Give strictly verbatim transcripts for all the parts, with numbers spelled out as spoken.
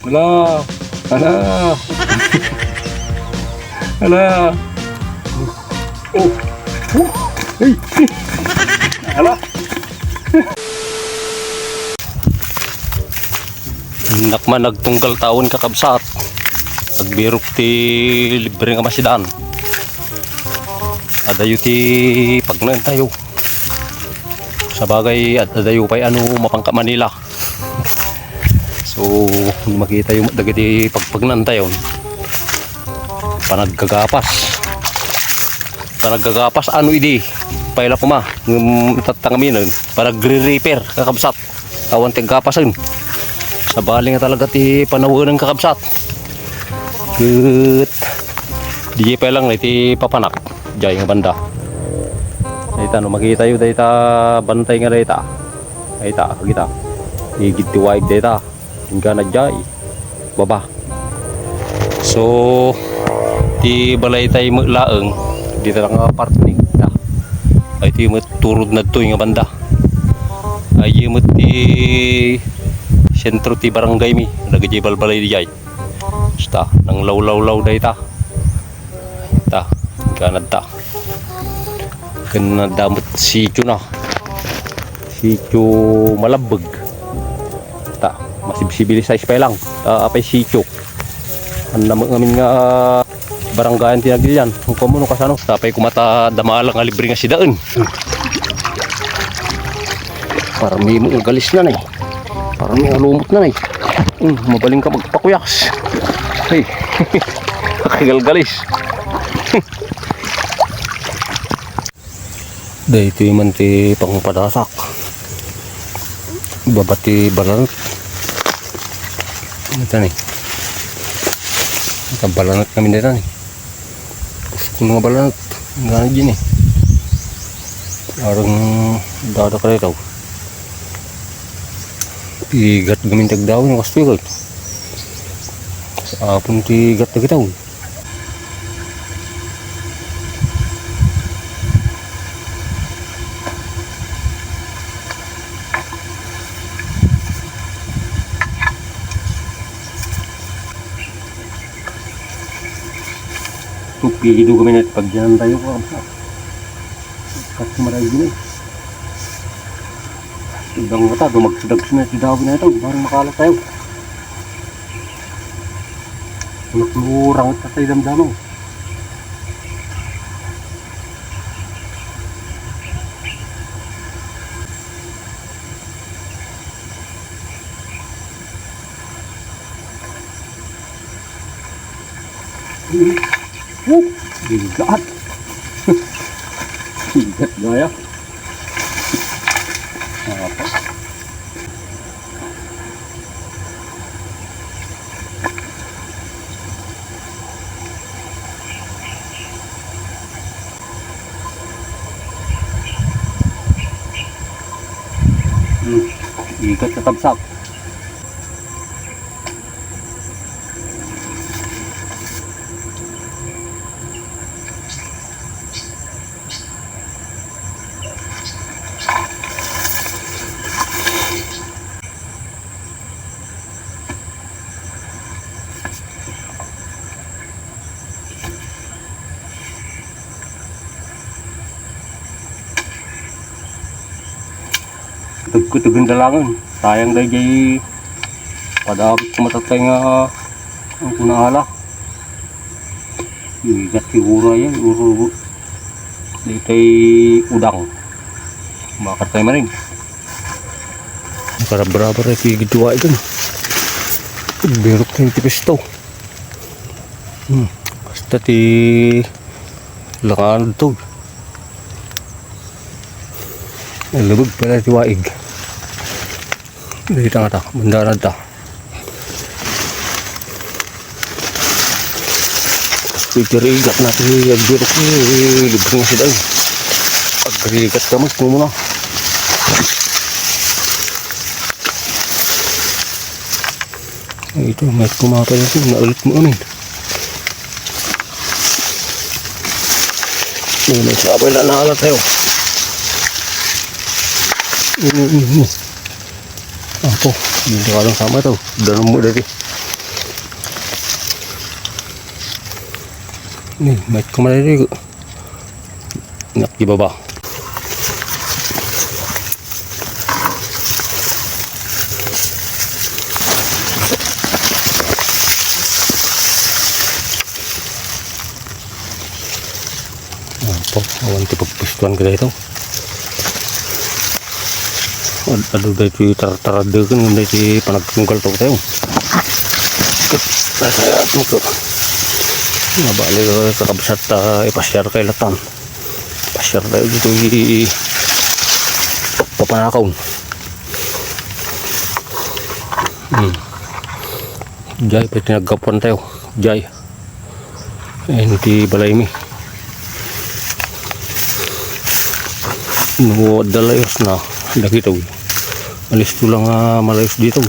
Ala! Ala! Ala! Oh! Oh! Hey! Ala! Nakman agtunggal tawen, kakabsat. Agbirok ti libre nga masidan. Adayo ti pagnaentayo. Sabagay, ad-, adayo pay ano, mapangka Manila. So, makitayo met dagiti pagpagnaentayon. Panagkagapas. Panagkagapas, ano idi? Pay la koma, ngem tattangminen. Panagre-repair, kakabsat. Awan ti aggapasen. Sabali nga talaga ti panawenen, kakabsat. Ket, di pay lang iti papanak. Diay nga banda. Dayta, no makitayo, dayta, bantay nga dayta. Dayta, kita. Igid ti waig dayta. Inggana diay baba. So, ti balaytay met laeng, dita nga parte ni, ta. Ay, ti met turod na ditoy nga banda. Ay, met ti sentro ti barangay mi, dagiti balbalay diay. Basta, nanglawlawlaw dayta. Ta, ganad ta. Ken adda met sitio na. Sitio Malabbeg. Ta, masibsibilisais pay lang. Ta, apay sitio. Ania met ngamin nga barangayan ti nagilian. Ang komo no kasano. Sapay koma ta damala nga libre nga sidaen. Parmi mo galis na, eh. Parang may alumot na, eh. Hmm, mabaling ka magpakuyas. Hey. Kagalgalis. Daytoy man ti pangpadasak. Baba ti balanat. Ita ni. Ita balanat kami dayta ni. Puskol nga balanat. Ngana diay ni. Arang dada ka dayta. Igat gamin ti agdawin, kastoy ket. Sa apon ti igat dagita. Tupido kami na pagdianantayo, kakabsat. Kat sumaray gini. Udang mata, dumagsidagsi na ti dawin na ito. Barang makalat tayo. Ulak-ulurang ito tayo damdamang. Oh, bigat. Bigat gaya. Apa? Hmm. Igat, kakabsat. Tagkutag nga dalangen. Sayang daydiay padagos kumatatay nga ang kunaala. Igat siguro yan. Uro, daytay udang. Bakit tayo maring? Karabraba rin ti gidwa ikan. Birok tayo ti pisto. Hmm. Basta ti langan to. Nalubog pala ti waig. Dito nga ta, bandaran ta. Pipirigat natin yung birok ni libre nga sila. Agrigat ka mas muna. Ay, ito, may kumapay na ito. Naulit mo, amin. Ano, may sabay na naalat tayo. Ini, ini, ini. Apo, hindi ka lang sama ito. Dalam mo dati. Ni, mayat ko maliligo. Nak di baba. Apo, awan ti pagpustuan ka dito. Ad-, adu daytoy tartaradeken ngem daytoy panagtunggal tayo. Nabali kakabsat ta ipasiar kay latan. Pasiar tayo dito i-, papanakaw. Hmm. Jay, pwede nagkapuan tayo. Jay. Ayan ti balay mi. No, adda layos na. Dagito. Alis to lang, ah, malayos dito.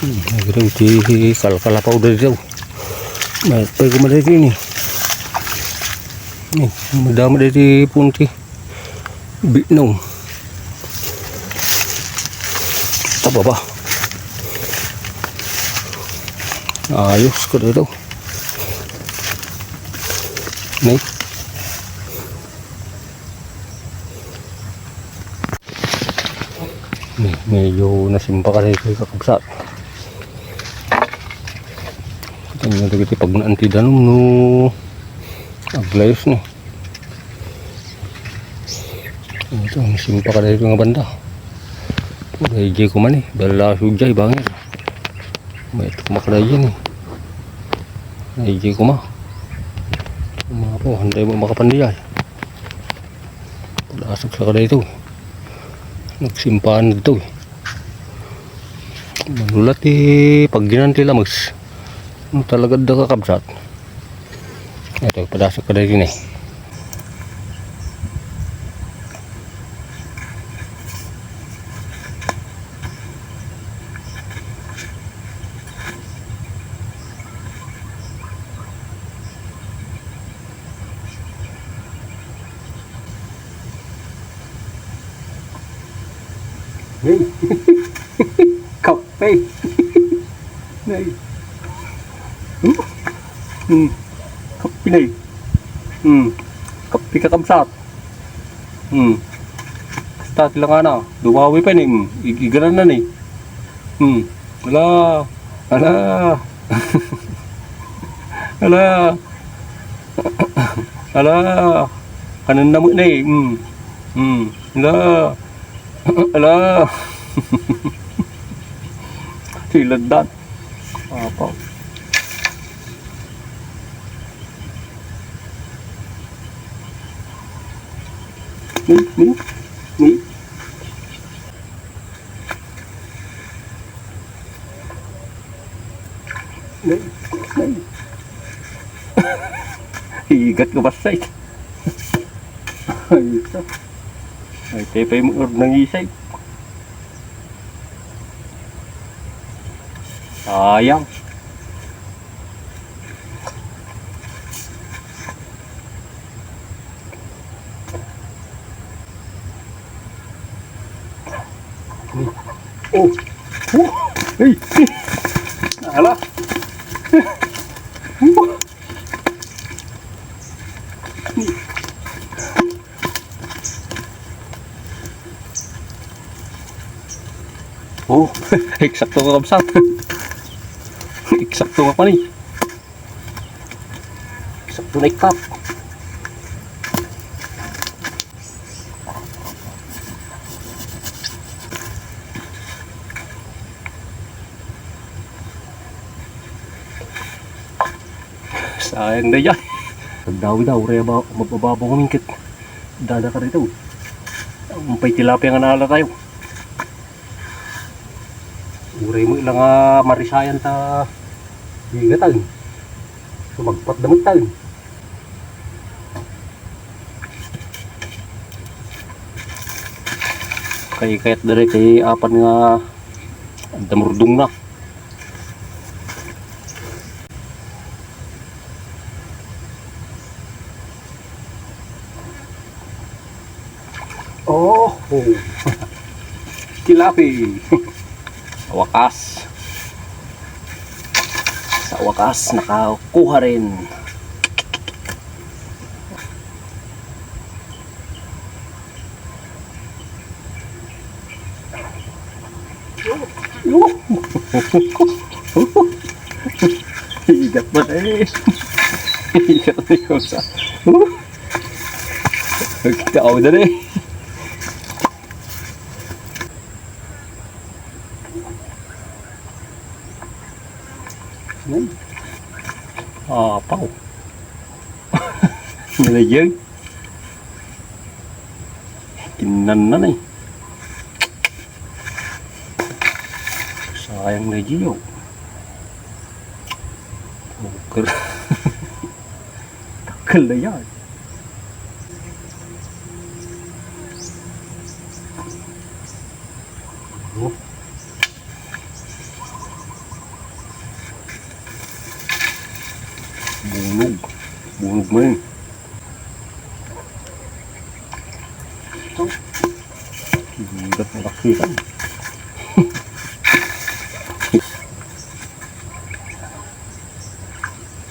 Hmm, dagito ti kalkalapaw dito. Mayat pay kumadagito ini. Eh, madama dito punti. Bitnong. Taba ba? Ayos ko dito. Ni. Ni, medyo nasimpa ka dito, kakabsat. Kita nyo dagiti pagnaantidan, no? Aglayos ni. Ito, simpa ka dahil nga banda. Puro ay jay kuma ni. Bala sujay bangin. May ito kumakada dyan eh. Ay jay kuma. Mga po, hantay mo makapandiyay. Pag-asok sa kada ito. Nagsimpahan dito eh. Manulat ti pagginan ti lames. Ano talaga da kakabsat? Ito, padasok ka dito ni. Hey. Kape. Hey. Hmm. Hmm. Kape na eh. Hmm. Kape kakabsat. Hmm. Basta sila nga na. Dumawi pa ni. Hmm. Ig-, igalan na ni. Hmm. Ala. Ala. Ala. Ala. Kanan na mo na eh. Hmm. Hmm. Ala. Ala. Siladdan. Apa. Ni, ni, ni. Nay, nay. Igat ko basay. Ay, ito. Ay, tepay mo, or nangisay. Sayang. Oh. Oh. Hey. Ala. Oh, eksakto ka, kabsat. Eksakto ka pa ni. Eksakto na ikkat. Sayang na yan. Pagdawi daw, uray ba, mababa mo mingkit. Dada ka dito. Umpay tilapia nga nala tayo. Uray mo ilang, ah, marisayan ta bigatan. Sumagpat damit tayo. Kay kayat dali kay apan nga adda murdong na. Oh, oh. Tilapi. Wakas. Sa Wakas, nakakuha rin. Igat pa na eh. Igat na yung sa. Kita ko na eh. Apaw. Nilayag. Kinnan na na eh. Sayang na Gio. Poker. Takal na yan. Oh. Bunog. Bunog mo yun. Ito. Bunog na kakitan.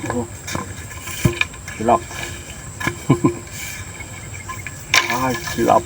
Oh. Hilap. Ay, hilap.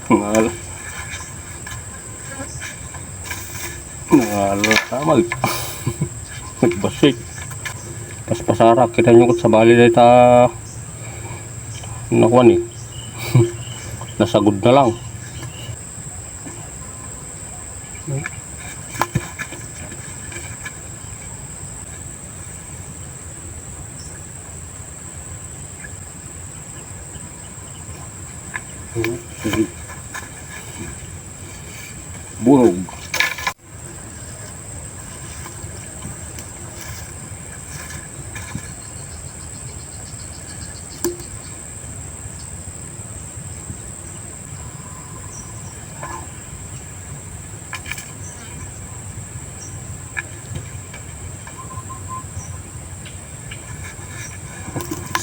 Ngal. Ngal, tamag. Nagbasik. Paspasara, kita nyo kung sabali na ita. Nakuha ni. Nasagod na lang. Bunog.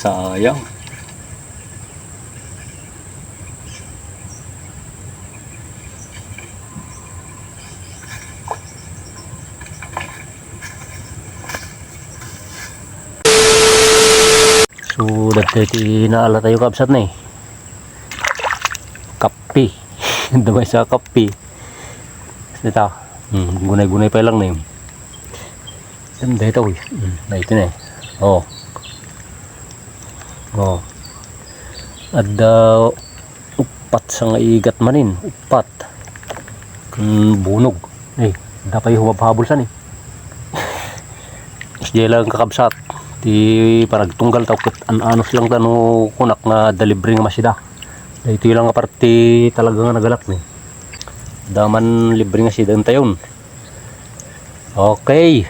Sayang. So, dagiti naala tayo, kabsat, ni. Kape. Damay sa kape. Dita. Hmm, gunay-gunay pa lang na yun. Dam, dahito, uy. Hmm, dahito na eh. Oh. Oh. Adda uppat sa nga igat manin. Uppat. Hmm, bunog. Eh, adda pay humabhabol san eh. Mas di lang kakabsat. Ti panagtunggal taw ket an-anos lang tano kunak nga adda libre nga masida. Daytoy lang nga parte talaga nga nagalak ni. Daman libre nga sida entayon. Okay.